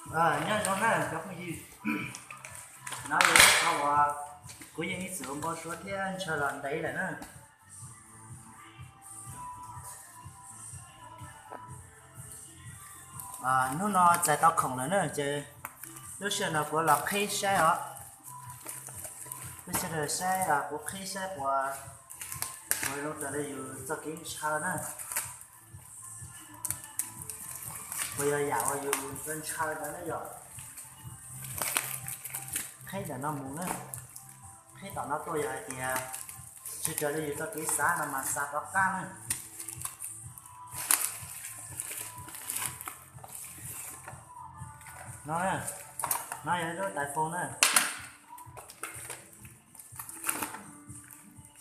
Nyob zoo na cov phooj ywg, no yog lub tsho uas kuv yeej ib txwm ua npau suav thiab ntshaw los ntev lawm na. Hnub no txais tau khoom lawm na ces lub sij hawm no kuv los qhib saib os. Lub sij hawm saib kuv qhib saib puas, puas zoo raws li yus txoj kev ntshaw na. Puas yog yam uas yus ntshaw ntawd na yom. Qhib ntawm no mus na, qhib tom no tuaj yog hais tias tsis raws li yus txoj kev xav no mas xa rov qab na. No, no yog ib lub tais foos na.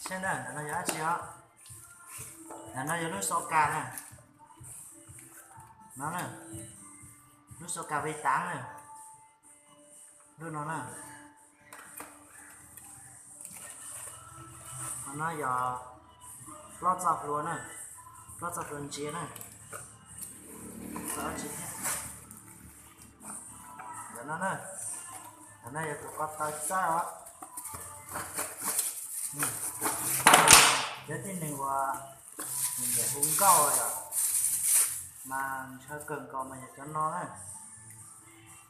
Saib na, ntawm no yog dab tsi os? Ntawm no yog lub xau kas na. No, lub xau kas vi taav na. Lub no na. Qhov no yog plaub txoj hlua na, plaub txoj hlua ntsia na. Txoj dab tsi thiab? Ntawm no na, ntawm no yog tus ko taw txawb os. Cov tib neeg uas nyiam hu nkauj yom, mas ntshaw kawg nkaus mas yog cov no na.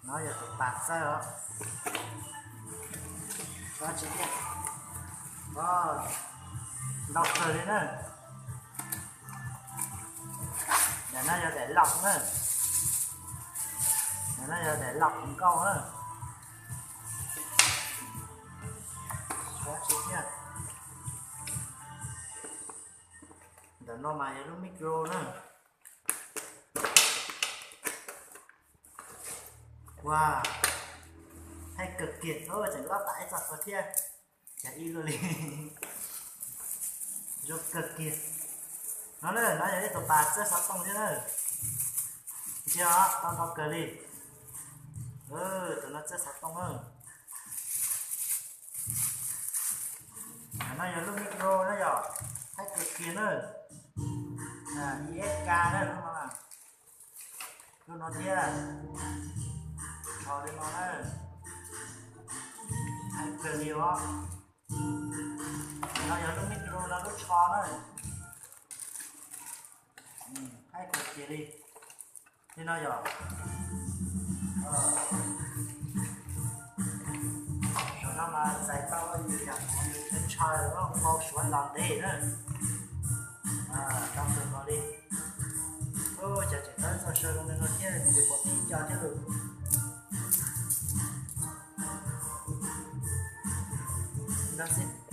No yog tus pas txawb os. Tsis tiag, ntau kawg li na. Ntawm no yog daim laus na. Ntawm no yog daim laus nkauj na. Tsis tiag, ntawm no mas yog lub micro na. Ua, haib kawg kiag, tseem lob tas ib txoj ko thiab. Cas ib luaj li. Zoo kawg kiag. No na, no yog ib tug pas txawb xov tooj thiab na. Ntsia os, tau ntau kawg li. Tus no txawb xov tooj na. No yog lub micro na yom, haib kawg kiag na. I F K na lub no. Lub no thiab, rho li no na. Haib kawg li os. No yog lub micro no lub tsho na. Haib kawg kiag li. Li no yom. Saum no mas txais tau yus yam uas yus ntshaw npau suav los ntev na. Tau kawg nkaus li. Ua cas tseem tau txoj saw zoo li no thiab, yus pom tib co thiab lus. Ntag xwb.